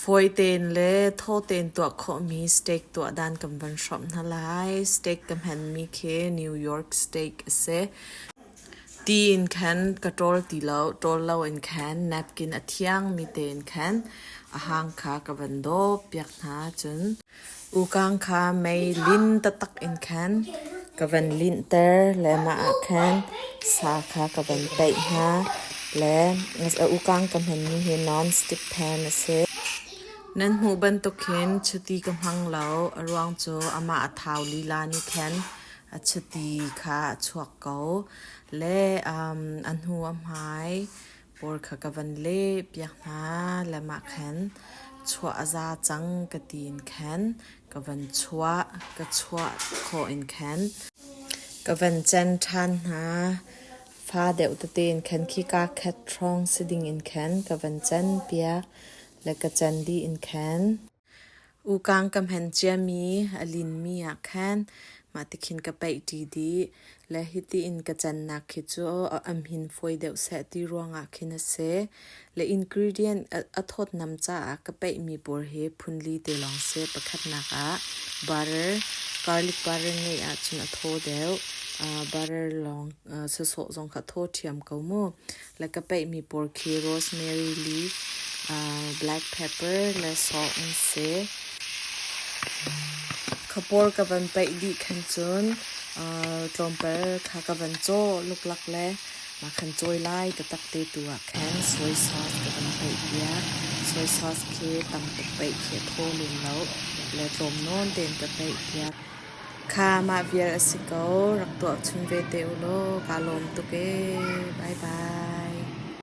Fawi tein le thaw tein tuah khawhmi steak tuah dan kan van hrawmh hna lai. Steak ka hmanmi khi New York steak a si. Ti in khan ka ṭawl ti lo. Ṭawl lo in khan napkin a thiangmi tein khan a hang kha ka van dawp piak hna. Cun ukang kha mei lin taktak in khan ka van linhter le mah ah khan sa kha ka van paih hna le ukang ka hmanmi hi non-stick pan a si. Nan hmuh bantuk hin chiti ka hmang lo. A ruang cu amah a thau lila nih khan a chiti kha a chuak ko. Le a hnu a hmai pawl kha ka van leh piak hna le mah khan chuah a za cang ka ti in khan ka van chuah, ka chuah khawh in khan ka van cen ṭhan hna. Fa deuh tete in khan khika khat hrawng si ding in khan ka van cen piak le ka cen dih in khan. Ukang ka hman ciami a linmi ah khan mah tikhin ka paih ṭi dih. Le hiti in ka cannak khi cu a hmin fawi deuh seh ti ruangah khin a si. Le ingredient a thawtnam caah ka paihmi pawl hi phunli te lawng si. Pakhatnak ah butter, garlic butter ngeih ahcun a thaw deuh. Butter lawng sawsawh zong kha a thaw ṭhiam ko mu. Le ka paihmi pawl khi rosemary leaf, black pepper le salt an si. Khapawl ka van paih dih khan cun tlawmpal kha ka van cawh luklak le mah khan cawi lai taktak te tu ah khan soy sauce ka van paih piak. Soy sauce khi tam tuk paih khi a thaw lem lo le tlawm nawn tein ka paih piak. Kha mah vial a si ko. Rak tuah chun ve te u law kaa lawm tuk ee. Bye bye.